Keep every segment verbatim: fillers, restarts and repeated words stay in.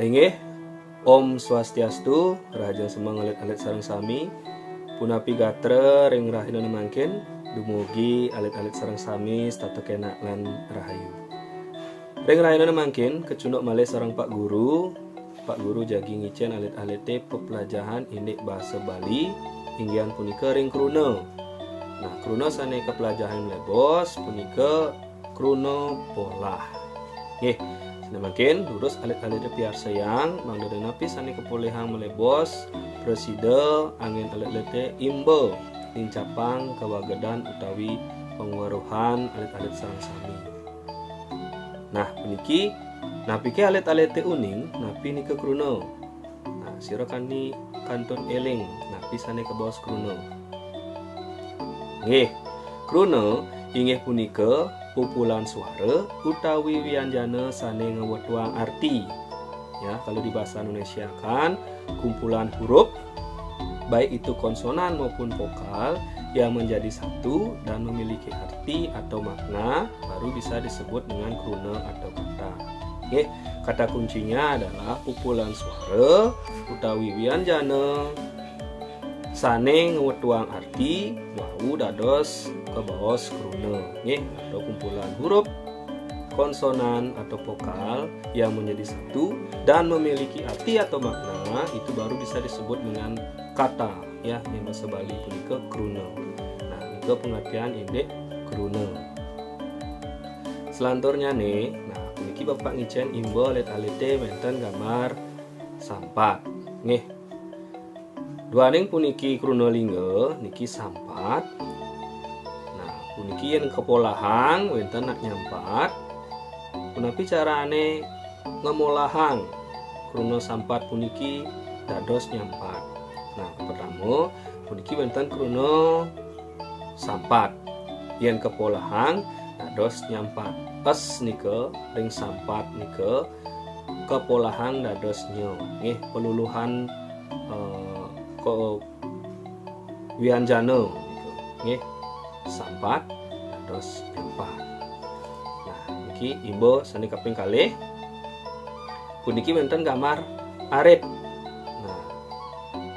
Inggih, Om Swastiastu, rahajeng semeng alit-alit sareng sami. Punapi gatra ring rahinane mangkin, dumugi alit-alit sareng sami setata kenak lan rahayu. Ring rahinane mangkin, kecunduk malih sareng Pak Guru. Pak Guru jagi ngicen alit-alite peplajahan indik basa Bali, inggihan punika ring kruna. Nah, kruna sane kaplajahan malebos punika kruna polah. Nggih, sane mangkin durus alit-alite piarsayang mangda napi sane kapolihang malebos, prasida anggen alit-alite imba nincapang kawagedan utawi pangweruhan alit-alit sareng sami. Nah, puniki, napike alit-alite uning, napi nika kruna? Nah, sira kani kantun eling, napi sane kabaos kruna? Nggih, kruna inggih punika pupulan suara utawi wianjana sane ngwetuang arti. Ya, kalau di bahasa Indonesia kan kumpulan huruf, baik itu konsonan maupun vokal, yang menjadi satu dan memiliki arti atau makna, baru bisa disebut dengan kruna atau kata. Nggih, kata kuncinya adalah pupulan suara utawi wianjana sane ngwetuang arti wau dados kabaos kruna, nggih, atau kumpulan huruf, konsonan atau vokal yang menjadi satu dan memiliki arti atau makna, itu baru bisa disebut dengan kata, ya, ning basa Bali punika kruna. Nah, nika pengertian indik kruna. Selanturnyane, nah, puniki Bapak ngicen imba alit-alite wenten gambar sampat. Nggih. Duaning puniki kruna lingga niki sampat. Nah, puniki yen kapolahang wenten nak nyampat. Punapi carane ngamolahang kruna sampat puniki dados nyampat? Nah, pertama, puniki wenten kruna sampat. Yen kapolahang dados nyampat. Es nika ring sampat nika kapolahang dados nya. Nggih, peluluhan, eh, ko-, wianjana nika. Nggih, sampat dados nyampat. Nah, niki imba sane kaping kalih. Puniki wenten gambar arit. Nah,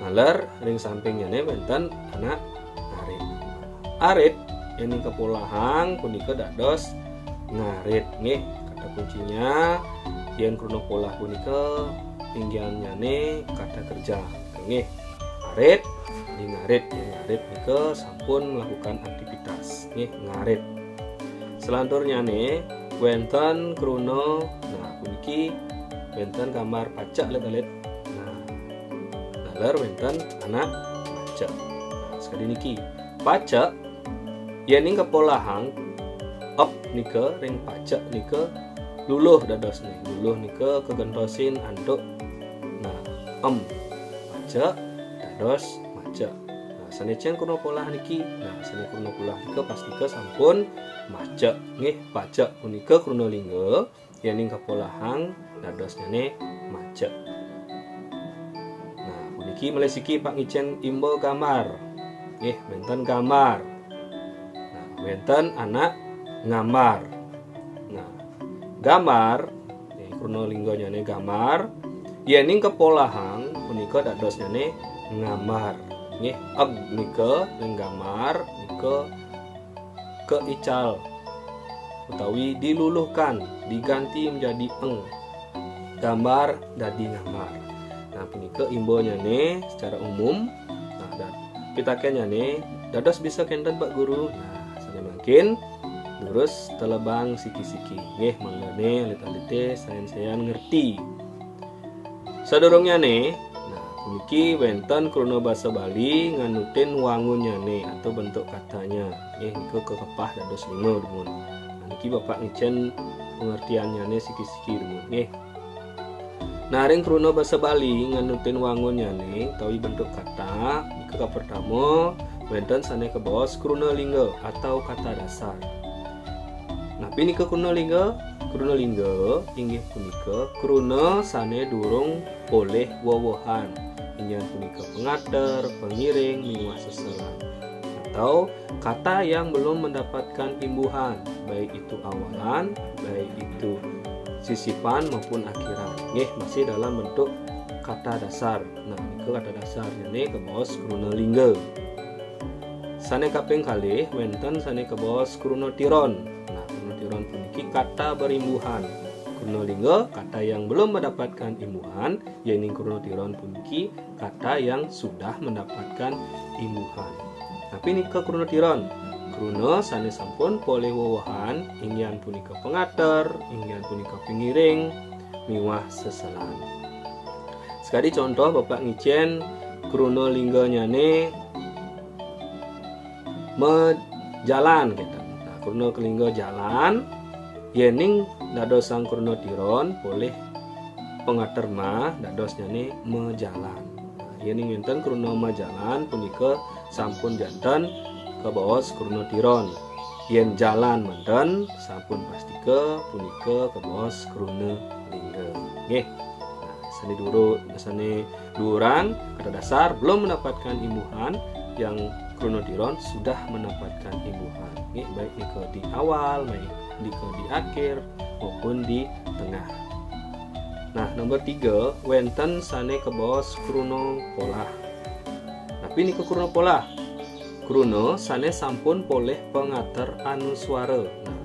naler ring sampingnyane wenten anak arit. Arit yen kapolahang punika dados ngarit, nggih. Kata kuncinya, yen kruna polah punika inggihannyane kata kerja, nggih. Arit, di ngarit, yen ngarit nika sampun melakukan aktivitas, nggih, ngarit. Selanturnyane wenten kruna, nah, puniki wenten gambar pacek alit-alit. Nah, naler wenten anak pacek. Nah, sekadi niki. Pacek, yening kapolahang, ep nika ring pacek nika luluh dadosne. Luluh nika kagentosin antuk, nah, em. Pacek dados macek. Nah, sane cen kruna polah niki. Nah, sane kruna polah nika pastika sampun macek. Nggih, pacek punika kruna lingga, yening kapolahang dadosnyane macek. Nah, puniki malih siki Pak ngicen imba gambar. Nggih, wenten gambar. Nah, wenten anak ngambar. Nah, gambar, nggih, kruna lingganyane gambar. Yening kapolahang punika dadosnyane ngambar. Nggih, eg nika ring gambar nika keical utawi diluluhkan, diganti menjadi eng. Gambar dadi ngambar. Nah, punika imbanyane secara umum. Nah, dan pitakennyane dados bisa kenten, Pak Guru. Nah, sane mangkin durus telebang siki-siki. Nggih, mangdane alit-alite sayan-sayan ngerti. Sadurungnyane, nah, puniki wenten kruna basa Bali nganutin wangunnyane atau bentuk katanya. Nggih, nika kakepah dados lima dumun. Nah, niki Bapak ngicen pengertiannyane siki-siki dumun, nggih. Nah, ring kruna basa Bali nganutin wangunnyane utawi bentuk kata, nika kapertama wenten sane kabaos kruna lingga atau kata dasar. Napi nika kruna lingga? Kruna lingga inggih punika kruna sane durung polih wewehan. Inggih punika pangater, pangiring, miwah seselan. Atau kata yang belum mendapatkan imbuhan, baik itu awalan, baik itu sisipan maupun akhiran. Nggih, masih dalam bentuk kata dasar. Nah, nika kata dasarnya nika kabaos kruna lingga. Sane kaping kalih wenten sane kabaos kruna tiron. Nah, kruna tiron puniki kata berimbuhan. Kruna lingga kata yang belum mendapatkan imbuhan, yening kruna tiron puniki kata yang sudah mendapatkan imbuhan. Napi nika kruna tiron? Kruna sane sampun polih wewehan, inggihan punika pangater, inggihan punika pangiring, miwah seselan. Sekadi contoh, Bapak ngicen kruna lingganyane majalan, kenten. Nah, kruna lingga jalan, yening dadosang kruna tiron polih pangater ma, dadosnyane majalan. Nah, yening wenten kruna majalan punika sampun janten kabaos kruna tiron. Yen jalan manten sampun pastika punika kabaos kruna lingga. Nggih. Nah, sane duru, sane durang kata dasar belum mendapatkan imbuhan, yang kruna tiron sudah mendapatkan imbuhan. Nggih, baik nika di awal, baik nika di akhir, maupun di tengah. Nah, nomor tiga, wenten sane kabaos kruna polah. Napi nika kruna polah? Kruna sane sampun polih pangater anuswara. Nah,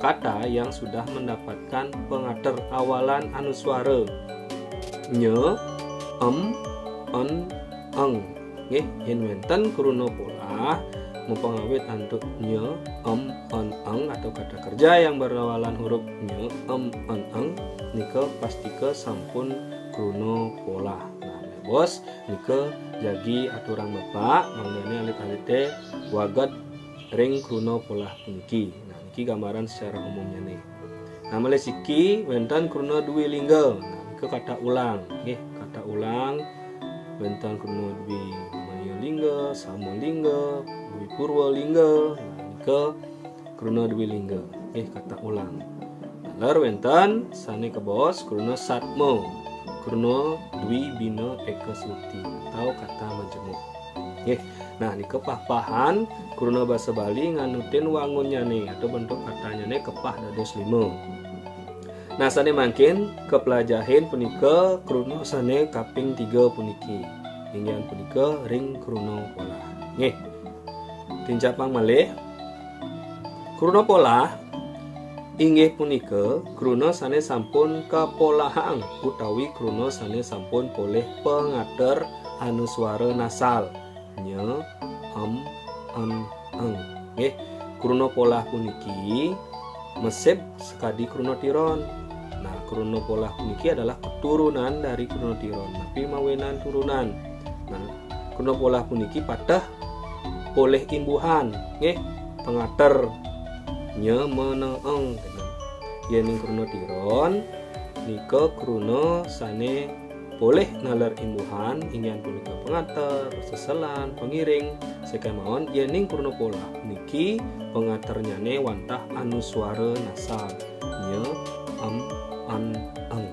kata yang sudah mendapatkan pangater awalan anuswara. Nya, em, en, eng. Nggih, yen wenten kruna polah, mapangawit antuk nya, em, en, eng atau kata kerja yang berawalan huruf nya, em, en, eng, nika pastika sampun kruna polah. Nah, bos, nika jagi aturang Bapak, mangdane alit-alite waged ring kruna polah puniki. Nah, niki gambaran secara umumnyane. Nah, malih siki wenten kruna dwi lingga. Nah, nika kata ulang, nggih, kata ulang wenten kruna dwi maya lingga, sama lingga, dwi purwa lingga. Nah, nika kruna dwi lingga, nggih, kata ulang. Taler wenten sane kabaos kruna satma, kruna dwi bina eka suti atau kata majemuk. Nggih. Nah, nika pah-pahan kruna basa Bali nganutin wangunnyane atau bentuk katanyane kepah dados lima. Nah, sane mangkin kaplajahin punika kruna sane kaping tiga puniki. Inggihan punika ring kruna polah. Nggih. Tincapang malih. Kruna polah inggih punika kruna sane sampun kapolahang utawi kruna sane sampun polih pangater anuswara nasal. Nya, em, en, eng. Nggih, kruna polah puniki mesip sakadi kruna tiron. Nah, kruna polah puniki adalah keturunan dari kruna tiron, tapi mawinan turunan. Nah, kruna polah puniki pateh polih imbuhan, nggih, pangater nya, ma, na, eng. Yening kruna tiron nika kruna sane polih naler imbuhan, inggihan punika pangater, seselan, pangiring, sekemawon yening kruna polah niki pangaternyane wantah anuswara nasal, nya, em, en, eng.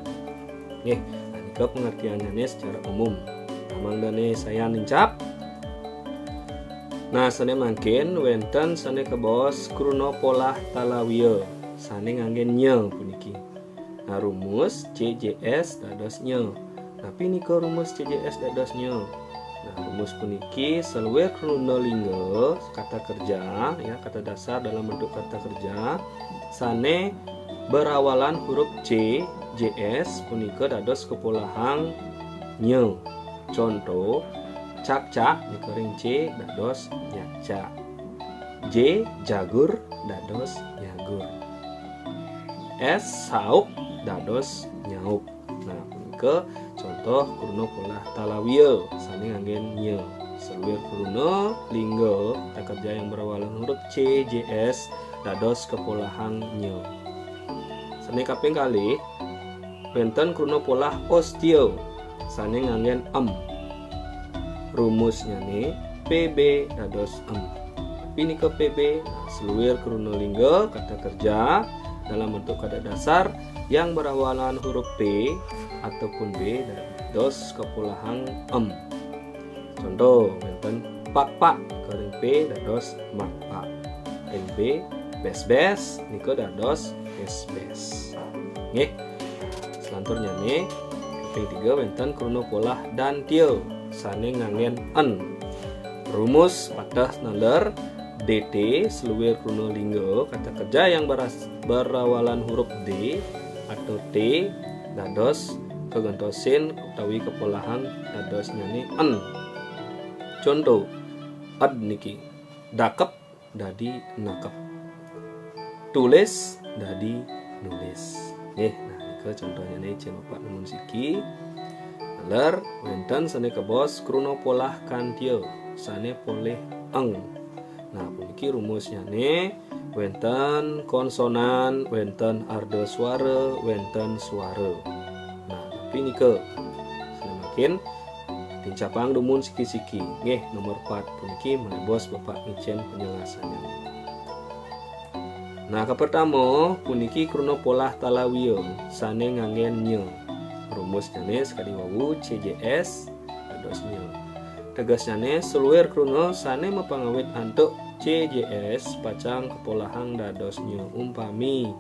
Nggih, nika pengertiannyane secara umum. Nah, mangdane sayan nincap. Nah, sane mangkin wenten sane kabaos kruna polah talawia sane nganggen nya puniki. Nah, rumus C J S dados nya. Napi nika rumus C J S dados nya? Nah, rumus puniki saluir kruna lingga kata kerja, ya, kata dasar dalam bentuk kata kerja sane berawalan huruf C, J S punika dados kapolahang nya. Contoh, cakcak nika ring C dados nyakcak. J, jagur dados nyagur. S, saup dados nyaup. Nah, punika contoh kruna polah talawia sane nganggen nya. Saluir kruna lingga kata kerja yang berawalan huruf C, J, S dados kapolahang nya. Sane kaping kalih, wenten kruna polah ostia sane nganggen em. Rumusnyane P B dados em. Napi nika P B? Nah, saluir kruna lingga kata kerja dalam bentuk kata dasar yang berawalan huruf P ataupun B dados kapolahang em. Contoh, wenten pakpak, ring P dados makpak. Ring B, besbes, nika dados besbes. Nggih. Selanturnyané, kaping tiga wénten kruna polah dantia sané nganggén en. Rumus pateh naler D T, seluwir kruna lingga, kata kerja yang beras-, berawalan huruf D atau T, dados kagentosin utawi kapolahang dadosnyané en. Conto, ed niki, dakep dadi nakep. Tulis dadi nulis. Nggih, nah nika contohnyané icén Bapak nuwun siki. Naler wénten sané kabaos kruna polah kantia sané polih eng. Nah, puniki rumusnyané wénten konsonan, wénten ardaswara, wénten swara. Nah, tapi nika sané mangkin tincapang dumun siki-siki. Nggih, nomor pat puniki malih baos Bapak ngicén penjelasannya. Nah, kapertama puniki kruna polah talawia sané nganggén nya. Rumusnyané sakadi wau C J S dados nya. Tegesnyané seluwir kruna sané mapangawit antuk C J S pacang kapolahang dados nya. Umpami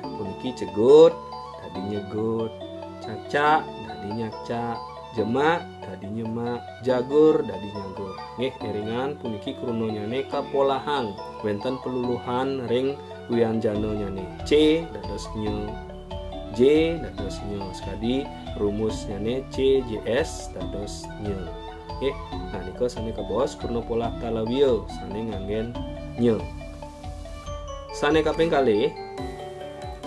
puniki cegut dadi nyegut, cacak dadi nyacak, jemak dadi nyemak, jagur dadi nyagur. Nggih, éringan puniki krunanyané kapolahang wénten peluluhan ring wianjananyané. C dados nya, J dados nya, sakadi rumusnyané C J S dados nya. Nggih, nah nika sané kabaos kruna polah talawia sané nganggén nya. Sané kaping kalih,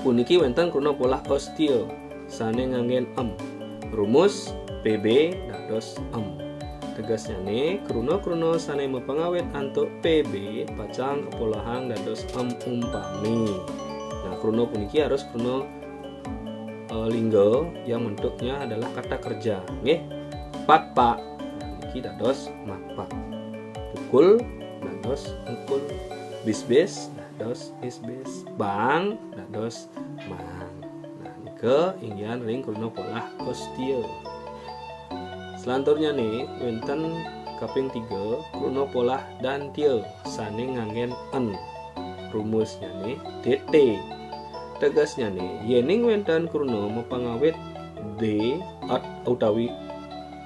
puniki wénten kruna polah ostia sané nganggén em. Rumus P B dados em. Tegesnyané, kruna-kruna sané mapangawit antuk P B pacang kapolahang dados em. Umpami. Nah, kruna puniki harus kruna, eh, lingga yang bentuknya adalah kata kerja. Nggih. Pakpak. Nah, niki dados makpak. Pukul dados mukul. Bisbis dados bisbis. Bang dados mang. Nah, nika inggihan ring kruna polah ostia. Selanturnyané wénten kaping tiga kruna polah dantia sané nganggén en. Rumusnyané D T. Tegesnyané, yéning wénten kruna mapangawit D, ed utawi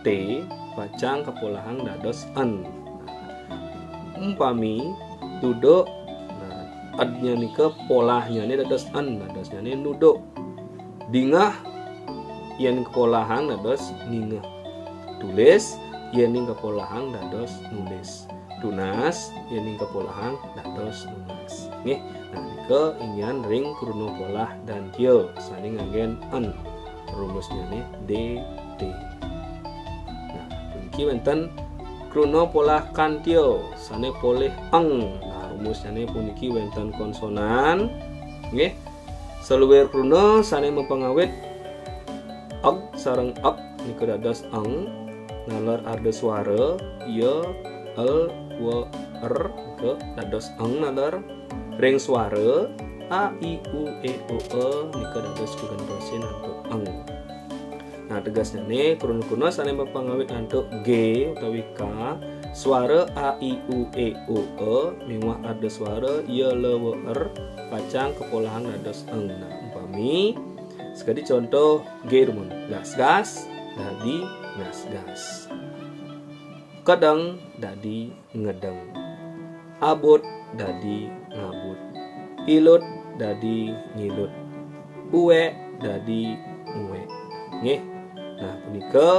T, pacang kapolahang dados en. Umpami duduk, nah, ednya nika polahnyané dados en, dadosnyané nuduk. Dingeh, yén kapolahang dados ningeh. Tulis, yéning kapolahang dados nulis. Tunas, yéning kapolahang dados nunas. Nggih, nah nika inggihan ring kruna polah dantia sané nganggén en. Rumusnyané D T. Nah, puniki wénten kruna polah kantia sané polih eng. Nah, rumusnyané puniki wénten konsonan. Nggih. Seluwir kruna sané mapangawit eg sareng ek nika dados eng. Naler ardaswara, ya, el, wa, er nika dados eng naler. Ring swara a, i, u, e, o, e nika dados kagentosin antuk eng. Nah, tegesnyané kruna-kruna sané mapangawit antuk G utawi K, swara a, i, u, e, o, e miwah ardaswara ya, la, wa, er pacang kapolahang dados eng. Nah, umpami sakadi conto G dumun, gasgas dadi ngasgas. Kedeng dadi ngedeng. Abut dadi ngabut. Ilut dadi ngilut. Uwek dadi nguwek. Nggih. Nah, punika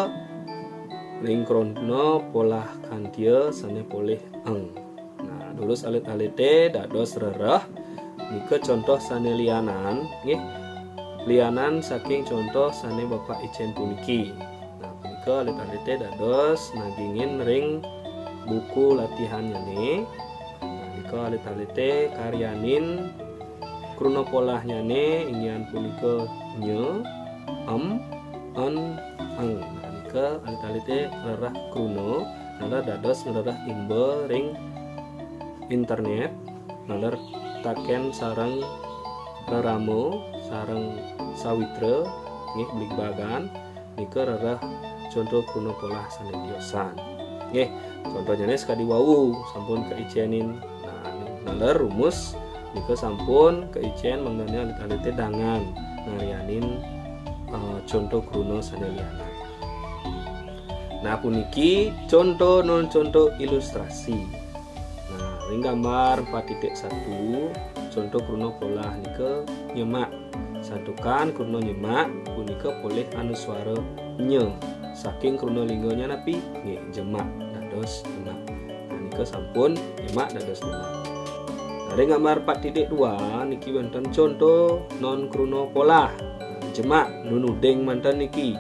ring kruna polah kantia sané polih eng. Nah, durus alit-alité dados rereh. Nika contoh sané lianan, nggih. Lianan saking contoh sané Bapak icén puniki. Nah, punika alit-alité dados nagingin ring buku latihannyané. Nah, nika alit-alité karyanin kruna polahnyané inggihan punika nya, em, en, eng. Nah, nika alit-alité rereh kruna, naler dados ngrereh imba ring internét, naler takén sareng rerama, sareng sawitra, nggih, bligbagan. Nika rereh conto kruna polah sané tiosan. Nggih, contohnyané sakadi wau sampun kaicénin. Nah, naler rumus nika sampun kaicén mangdané alit-alité dangan. ngaryanin eh, conto kruna sané lianan. Nah, puniki conto non conto ilustrasi. Nah, ring gambar empat titik satu, conto kruna polah nika nyemak. Santukan kruna nyemak punika polih anuswara nya. Saking kruna lingganya napi? Nggih, jemak dados nyemak. Nah, nika sampun nyemak dados nyemak. Nah, ring gambar empat titik dua niki wénten conto non kruna polah. Nah, jemak nunuding manten niki.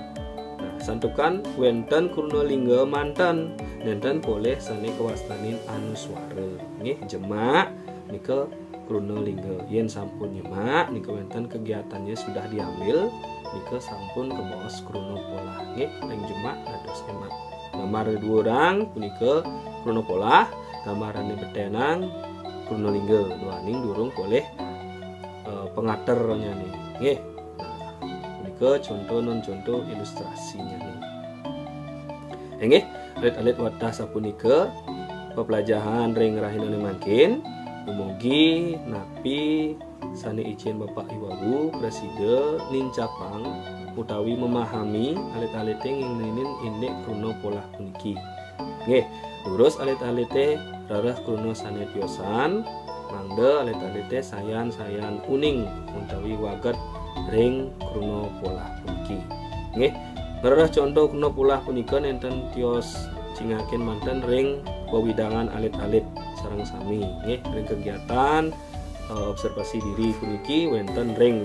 Nah, santukan wénten kruna lingga manten, nénten polih sané kawastanin anuswara. Nggih, jemak nika kruna lingga. Yén sampun nyemak nika wénten kegiatannya sudah diambil, nika sampun kabaos kruna polah. Nggih, ring jemak dados nyemak. Gambar duurang punika kruna polah, gambar ané betenang kruna lingga, duaning durung polih eh, pangaternya nih. Nggih. Nah, punika conto non conto ilustrasinya nih. Inggih, alit-alit wantah sapunika pepelajahan ring rahinané mangkin. Dumugi napi sané icén Bapak Iwawu prasida nincapang utawi memahami alit-alité ngingenin indik kruna polah puniki. Nggih, durus alit-alité rereh kruna sané tiosan, mangda alit-alité sayan-sayan uning utawi waget ring kruna polah puniki. Nggih, rereh conto kruna polah punika nénten tios cingakin manten ring wewidangan alit-alit sareng sami. Nggih, ring kegiatan eh, observasi diri puniki wénten ring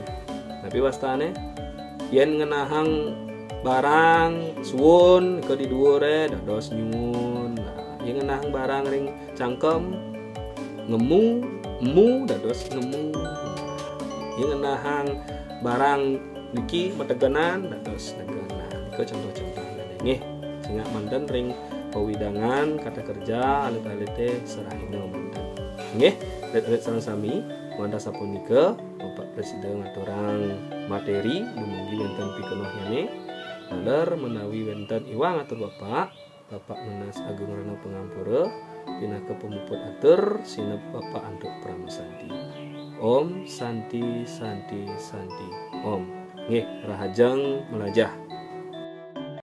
napi wastané? Yén ngenahang barang suwun nika di duuré dados nyuwun. Nah, yén ngenahang barang ring cangkem ngemu, emu dados ngemu. Yén ngenahang barang niki mategenan dados negenan. Nika conto-conto nggih. Cingak manten ring wewidangan kata kerja alit-alité sarahina manten. Nggih, alit-alit sareng sami, wantah sapunika Bapak Presida ngaturang materi dumugi wénten pikenohnyané. Taler menawi wénten iwang atur Bapak, Bapak nunas ageng rena pangampura, pinaka pamuput atur, sineb Bapak antuk parama santi. Om Santi, Santi, Santi. Om. Nggih, rahajeng melajah.